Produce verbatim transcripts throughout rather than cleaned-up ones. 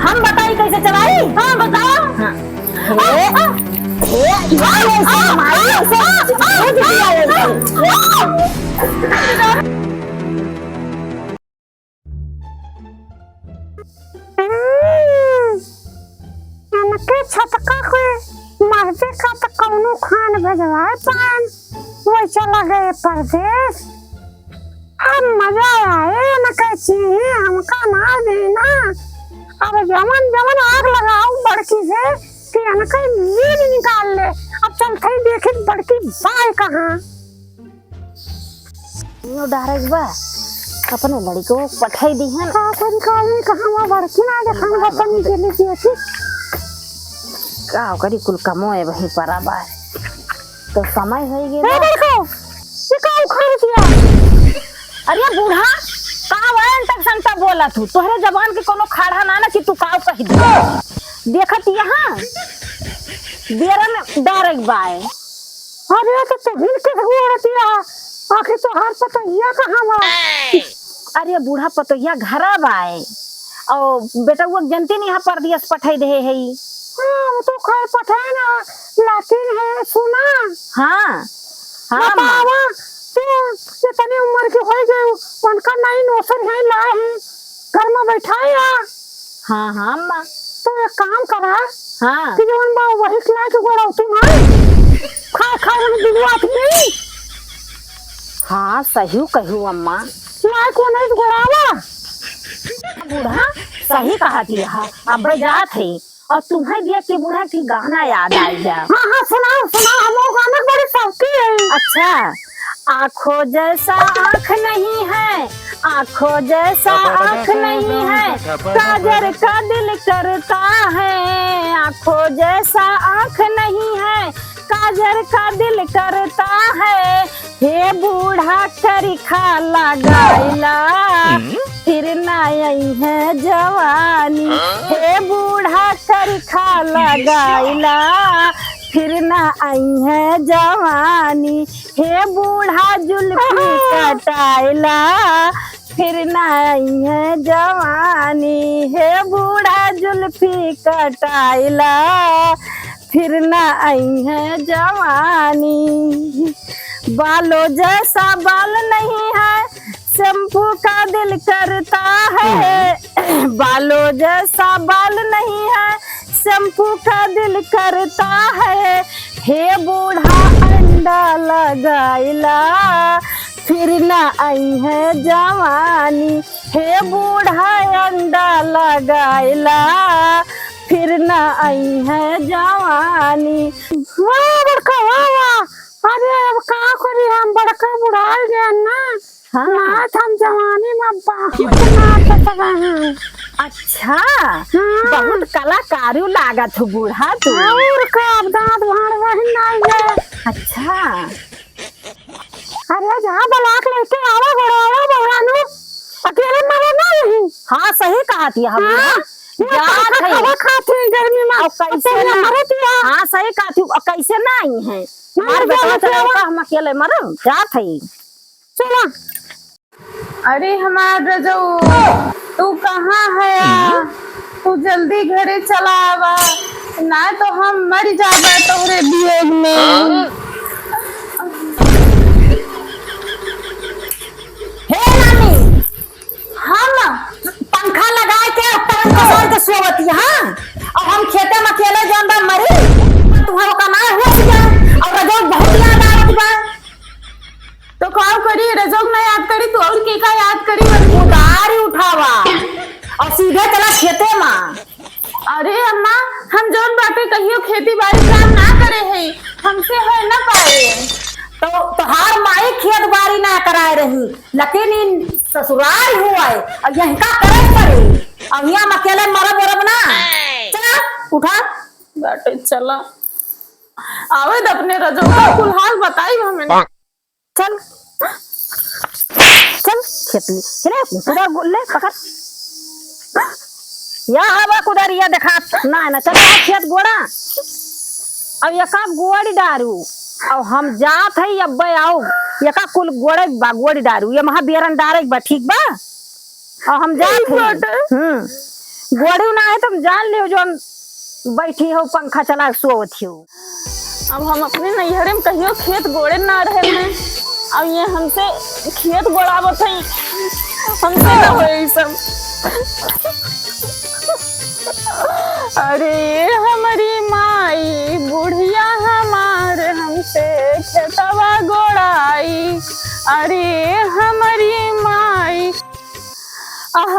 हम बताई कैसे चलाई? हाँ, बताओ। हाँ। हे, हे, माई ऐसे, माई ऐसे, कूद दिया ऐसे। हम्म, इनके छटका के मर्दे का त कौनो खान भेजवाए पाएन, वैसे लगे परदेस। अब मजा आए इनके चीही, हमका ना देना। अब जवन जवन आग लगाऊ बड़की से कि इनके नींद निकाल ले। अब चलते ही देखी बड़की बाय कहाँ। यो डारे के बा, अपने लड़िको पठाई दिहन। का करी, का करी, कहाँ बा बड़की ना देखान बा, तनी के लिए दिया थी। का करी, कुल कमो है वहीं पर आबा। तो समय हो गया ए बा। बड़को, ये का उखाड़ दिया? अरे बूढ़ा, का वैन तक संता बोला तू? तोहरे जबान के कोनो खाड़ा ना ना कि तू का कह दिया। देखत यहाँ, बेरन डारे के बाय। अरे, तो तुहिन के गोड़ दिया, आखिर तोहार पतोहिया कहाँ बा? अरे, बूढ़ा पतोहिया घरा बाय। और बेटउआ के जनती नहीं, यहाँ परदेस पठाई दे है। हाँ, वो तो खैर पठाए ना, लेकिन है, सुना। हाँ, हाँ, अम्मा। बतावा, तू इतनी उम्र की हो गई, उनका नई नौकरी है, लाए हैं, घर में बैठाए आ। हाँ, हाँ, अम्मा। तो एक काम करा हाँ। कि जवन बा वही खिलाए के गोड़ाऊ तू ना। खा, खा, हम दुनू आदमी। हाँ, सही कहू अम्मा। लाए को नहीं गोड़ावा। बूढ़ा सही कहा दिया है। अब जात है। और तुम्हें देख के बूढ़ा की गाना याद आ गया। हाँ, हाँ, सुनाओ, सुनाओ, हम वो गाना बड़ी शौकी है। अच्छा। आँखों जैसा आँख नहीं है, आँखों जैसा आँख नहीं है, काजर का दिल करता है। आँखों जैसा आँख नहीं है, काजर का दिल करता है। हे बूढ़ा करिखा लगाइला, हम्म? फिर ना आई है जवानी। हाँ? हे बूढ़ा करिखा लगाइला, फिर ना आई है जवानी। हे बूढ़ा जुल्फी कटाइला, फिर ना आई है जवानी। हे बूढ़ा जुल्फी कटाइला, फिर ना आई है जवानी। बालों जैसा बाल नहीं है, शैम्पू का दिल करता है। बालों जैसा बाल नहीं है, शैम्पू का दिल करता है। हे बूढ़ा अंडा लगाइला, फिर ना आई है जवानी। हे बूढ़ा अंडा लगाइला, फिर ना आई है जवानी। वाह बड़का, वाह, वाह। अरे अब का करी, हम बड़का बुढ़ाई गए ना। हाँ। नाच हम जवानी में बहुत नाचत रहे। अच्छा, हाँ। बहुत कलाकारू लागत हो बूढ़ा तू। और का, अब दाँत भाँड़ वही नाई है। अच्छा। अरे जा बलाक लेके आवा, गोड़ावा बउरानू, अकेले मरे ना यही। हाँ, सही कहा थी हम। हाँ, ये जात पंखा है। हवा खात है गर्मी में। और कैसे अकेले ना? मरे थी, हाँ। हाँ, सही कहा थी, और कैसे ना आई है? नहीं, हमार बेटा जाना चला था। का हम अकेले मरम, जात है। चला। अरे हमार रजऊ, तू कहाँ है? हम्म। तू जल्दी घरे चला आवा, ना तो हम मर जाबा तोहरे बियोग में। हाँ? हे नानी, हम पंखा लगाए के पलंग पसार के सोवत ही, हाँ? और हम खेते में अकेले जौन बा मरी, तुम्हारा का ना होश बा, और रजऊ बहुत याद आवत बा। तो का करी, रजऊ ना याद करी, तो और के का याद करी? उधारी उठावा और सीधे चला खेते में। अरे अम्मा, हम जौन बाटे कहियो खेती बाड़ी काम ना करे है, हमसे होए ना पाए। तो तोहार माई खेत बाड़ी ना कराए रही, लेकिन इन ससुराल हुआ है, और यहीं का करे पड़े, और यहाँ हम अकेले मरब उरब ना। चला, उठा। बाटे चला, आवे द अपने रजऊ का कुल हाल बताई हमें। चल, चल, खेत में। ले, कुदार गो-, ले, पकड़। या हवा कुदारिया देखा। ना, ना, चल, आ खेत गोड़ा। अब एका गोड़ी डारू। अब हम जात है, अब्बे आओ। एका कुल गोड़े बा, गोड़ी डारू। ये महा बेरन डारे बा, ठीक बा? अब हम जात ठीक है। बाटे। हम्म। गोड़ू ना है, तुम जान लियो, जौन बैठी हो, पंखा चला के सोवत हो। अब हम अपने नैहरे में कहियो खेत गोड़े ना रहे हैं, अब ये हमसे खेत गोड़ावत है, हमसे ना होए ई सब। अरे हमारी माई, बुढ़िया हमार हमसे खेतवा गोड़ाई। अरे हमारी माई। अब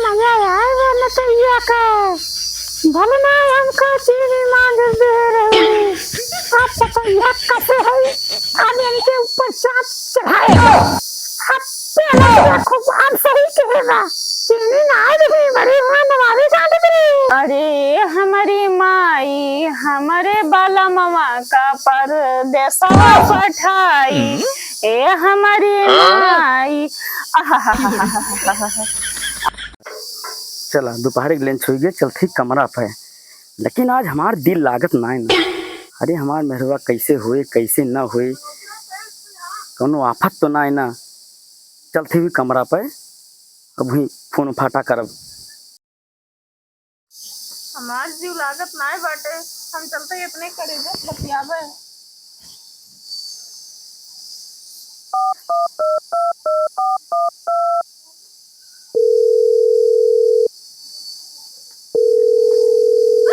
मजा आए वो नचैया का। भले ना हमका चीनी मांग दे रही। अब पतैया कसे है, अब इनके ऊपर चाप चढ़ाए। अब पेला देखो, हम सही कहे बा। चीनी ना रही, बड़ी हुआ नवाबी काट दे। अरे हमारी माई, हमरे बाला ममा का परदेसवा पठाई। ए हमारी माई। चला, दोपहर के lunch होइ गए, चलथी कमरा पे। लेकिन आज हमार दिल लागत नाय ना। अरे, हमार मेहरवा कैसे होए, कैसे न होए, कौनो आफत तो नाय ना। चलथी भी कमरा पे, अब वहीं फोन फाटा करब। हमार जीव लागत नाय बाटे, हम चलते अपने करेजा बतियाबे।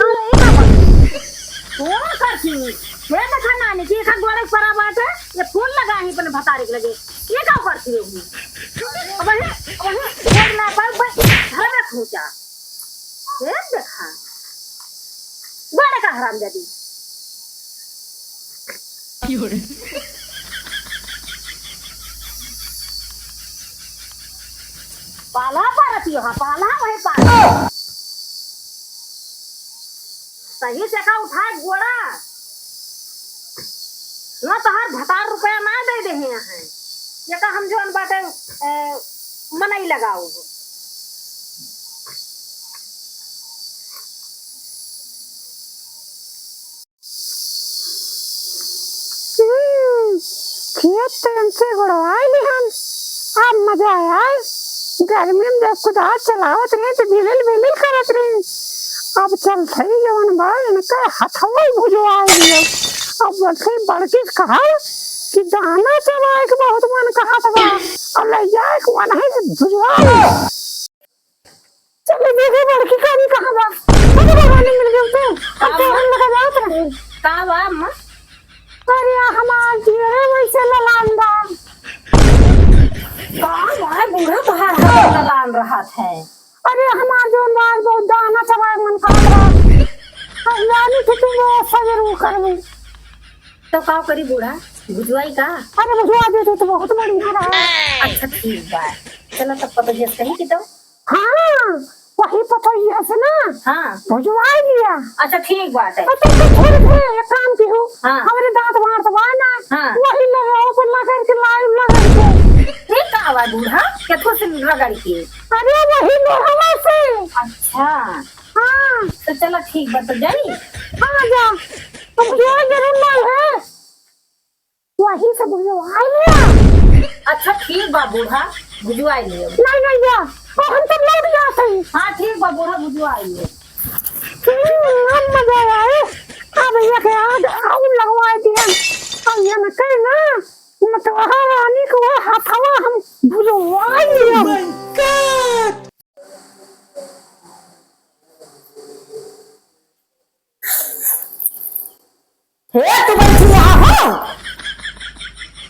अरे, ई का बा? फोन करती हूँ। ये देखा नानी की एक गोड़े परा बाटे, ये फोन लगा ही अपने भतारे के लगे। ये का करती होगी? अब वही, अब वही फोन ना पाऊ, बस घर में पहुंचा। ये देखा। बड़े का हरामजादी। पाला परत ही, हाँ, पाला वही पाला। सही से का उठाए गोड़ा। ना तोहार भतार रुपया ना दे दे हैं। ये का हम जौन बाटे, ए, मनई लगाओ। हम्म, खेत तो इनसे गोड़वाई लिहन। अब मजा आय। गर्मी में जब कुदार चलावत रही तो भिलिल भिलिल करत रही। अब चलते ही जवन बा इनका हथवा भुजवाई दियो। अब बोलते बड़की से कहा कि दाना चबाए के बहुत मन कहत बा। अब ले जाए के मन है कि भुजवाई। चलो देखे बड़की का भी कहाँ बा? अरे भगवान ने मिल गई तो। अब का तो बा? हम लगा जात रहे। का बा अम्मा? अरे हमार जियरे वैसे ललान बा। का बा बूढ़ा तोहार हाथ ललान रहत है? अरे हमार जौन बा बहुत दाना चबाए मन करत रहा। अब यानी कि तुम वो सजर वो करबू। तो का करी बूढ़ा? भुजवाई का? अरे भुजवा देते तो बहुत बढ़िया रहा। अच्छा ठीक बा। चलो तब पतोहिया से कही कि तो हाँ, वही पतोहिया से ना। हाँ। भुजवाई लिया। अच्छा, ठीक बात है। और तुम तो छोड़ दे, एक काम की हो। हाँ। हमरे दांत मार तो बाय ना। हाँ। वही लगाओ पर लगा के लाइव लगा के। ये का आवाज बूढ़ा? केथो से रगड़ के? अरे वही लोहवा से। अच्छा। हाँ। तो चलो ठीक बा, तो जाई। हाँ, जा। तो भुजवा जरूर ना है। वही से भुजवाई लिया। अच्छा ठीक बा बूढ़ा, भुजवाई लियो। नहीं, नहीं, जा। और हम तो लौट जाते हैं। हाँ ठीक बा बूढ़ा, भुजवाई लियो। हम्म, अब मजा आए। अब ये के आग और लगवाई दिया। अब ये न करे ना, न तो वहाँ रानी को वो हथवा हम भुजवाई लियो। हे, तू बैठी यहाँ हो?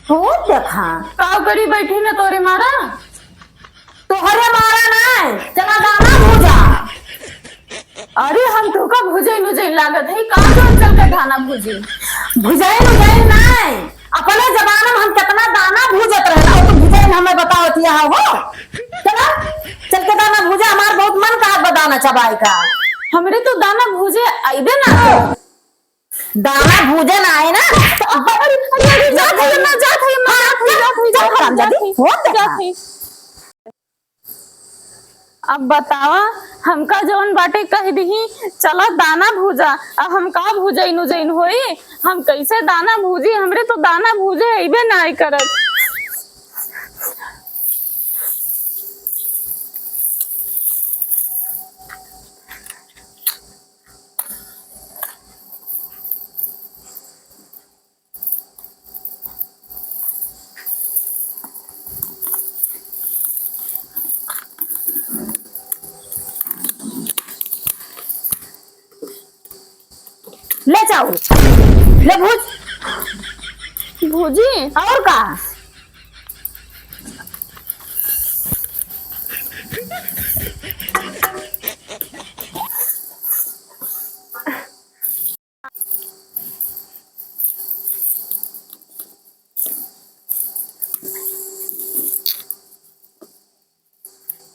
हो देखा। का करी बैठी न तोरे मारा? तोहरे मारा ना, चला दाना भूजा। अरे हम तोका भुजई नुजई लागत है, का जौन चल के दाना भूजी? भुजई नुजई ना, अपने जमाना में हम कितना दाना भूजत रहे, और तू भुजई हमें बतावत यहाँ हो? चला, चल के दाना भूजा, हमार बहुत मन कहत बा दाना चबाए का। हमरे तो दाना भूजे आइबे ना। दाना भूजे ना आए ना, तो अरे, अरे, अरे, जात है, अम्मा, जात है, अम्मा, हाँ, जात है, जात है, जात है, हरामजादी, जात है, हो देखा। जात है। अब बतावा, हमका जौन बाटे कह दिही, चला दाना भूजा। अब हम का भूजइन उजइन होई, हम कैसे दाना भूजी? हमरे तो दाना भूजे अइबे नाई करत। चाउर। ले भूज। भूजी? और का?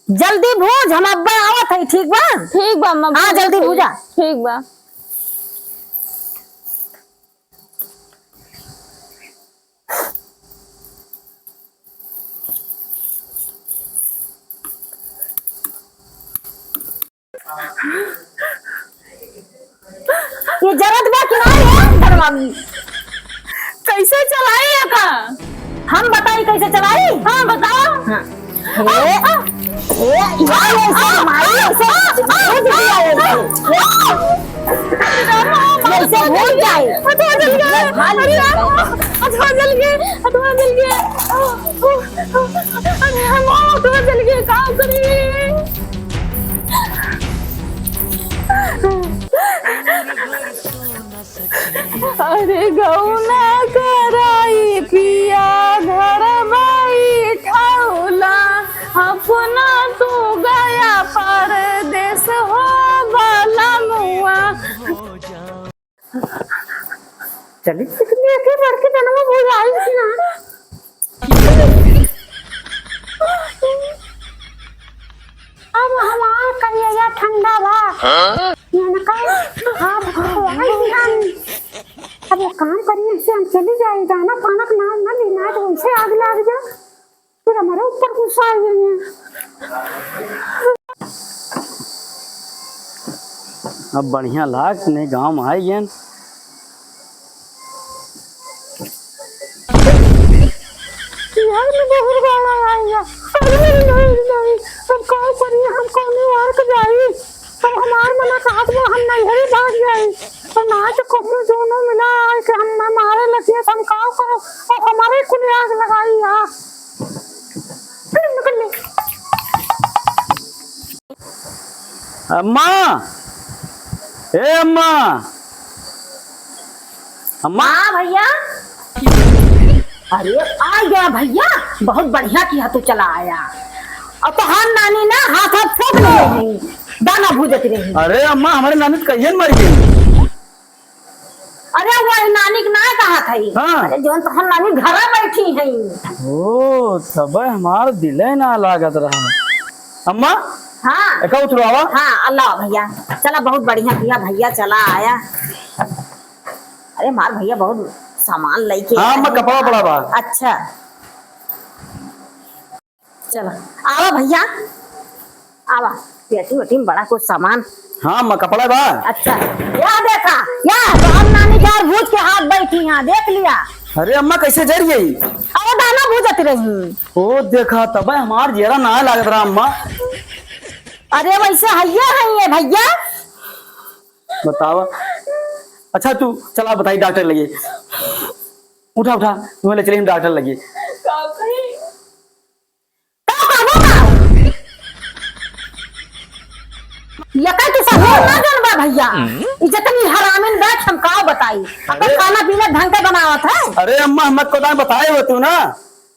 जल्दी भूज, हम अब्बा आवत हई, ठीक बा? ठीक बा, अम्मा, हाँ, भूजत जल्दी हई। भूजा। ठीक बा। ये जरत बा कि नाहीं है, धनवा? कैसे चलाई एका? हम बताई कैसे चलाई? हाँ, बताओ। हाँ। हे, हे, ये ऐसे मारी, ऐसे भूज दिया, ऐसे। ऐसे भूज जाए। हथवा जल गया। अरे राम, हथवा जल गया, हथवा जल गया। अरे राम, हथवा जल गया, का करी? अरे गौना कराई पिया घर बैठौला, अपना तू गया परदेस हो बलमुआ। चली कितनी आके बढ़ के जनवा हो जाई ना। अब हमार करेजा ठंडा बा। हाँ? इनका हाथ भगवान दिहन। अब एक काम करी, इनसे हम चली जाई, दाना पाना के नाम न ली, ना तो उनसे आग लाग जा, फिर हमारे ऊपर गुस्सा आ जाइए। अब बढ़िया लाग ने गाँव में आई गेन। यार, मैं बहुत गाना आएगा। अरे, नहीं, नहीं, हम का करी, हम कौने यार के जाई? अब हमार मना कहत बा, हम नैहरे भाग जाई। और ना तो कबो दोनों मिला आए कि हम मारे लगिए, तो हम का करो? अब हमारे कुल आग लगाई यार। अरे, निकल ले। अम्मा, ए अम्मा, अम्मा। हाँ भैया। अरे आ गया भैया, बहुत बढ़िया किहा तू चला आया। और तोहार नानी ना हाथ हाथ फेंक ले रही, दाना भूजत रही। अरे अम्मा, हमारे नानी तो कहियन मर गई। अरे वही नानी के ना कहा था। हाँ। अरे जौन तोहर नानी घरा बैठी है। ओ, तबे हमार दिले ना लागत रहा। अम्मा, हाँ। एका उतरवावा। हाँ, अल्लाह भैया, चला बहुत बढ़िया किहा भैया चला आया। अरे हमार भैया बहुत सामान लेके हाँ, आया अम्मा, है। कपड़ा पड़ा बा। अच्छा। चला, आवा भैया, आवा। पेटी वेटी में बड़ा कुछ सामान। हाँ, अम्मा, कपड़ा बा। अच्छा, या देखा, या तो हम नानी चार भूज के हाथ बैठी हैं, देख लिया। अरे अम्मा, कैसे जर गई? अरे दाना भूजत रही। ओ देखा, तबे हमार जियरा ना लागत रहा अम्मा। अरे वैसे हइये है ये भैया। बतावा। अच्छा, तू चला बताई डॉक्टर लगे। उठा, उठा, तुम्हें ले चली हम डॉक्टर लगे। का कही? का कहबो का? ये कह तू सहूर ना जानबा भैया। ई जतनी हरामिन बैठ हम का बताई। अपन अरे। खाना पीना ढंग के बनावत है। अरे अम्मा, हम को ना बताए हो तू ना।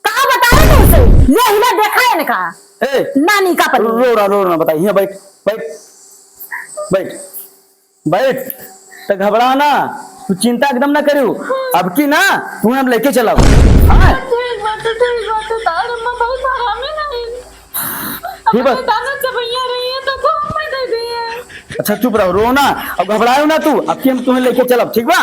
का बताए तुमसे? ये हिले देखा है इनका। ए, नानी का पति। रो ना, रो ना, बताई। यहाँ बैठ, बैठ, बैठ। बैठ, त घबरा ना, तू चिंता एकदम ना करियो। अब की ना, तुम्हें हम लेके चलब। हाँ? ठीक बात, ठीक बात, तार अम्मा बहुत हरामी नहीं। ठीक बात। अपने दाना चबैया रही है, तो को हमें दे दिए। अच्छा, चुप रहो, रो ना, अब घबराओ ना तू, अब की हम तुम्हें लेके चलब, ठीक बा?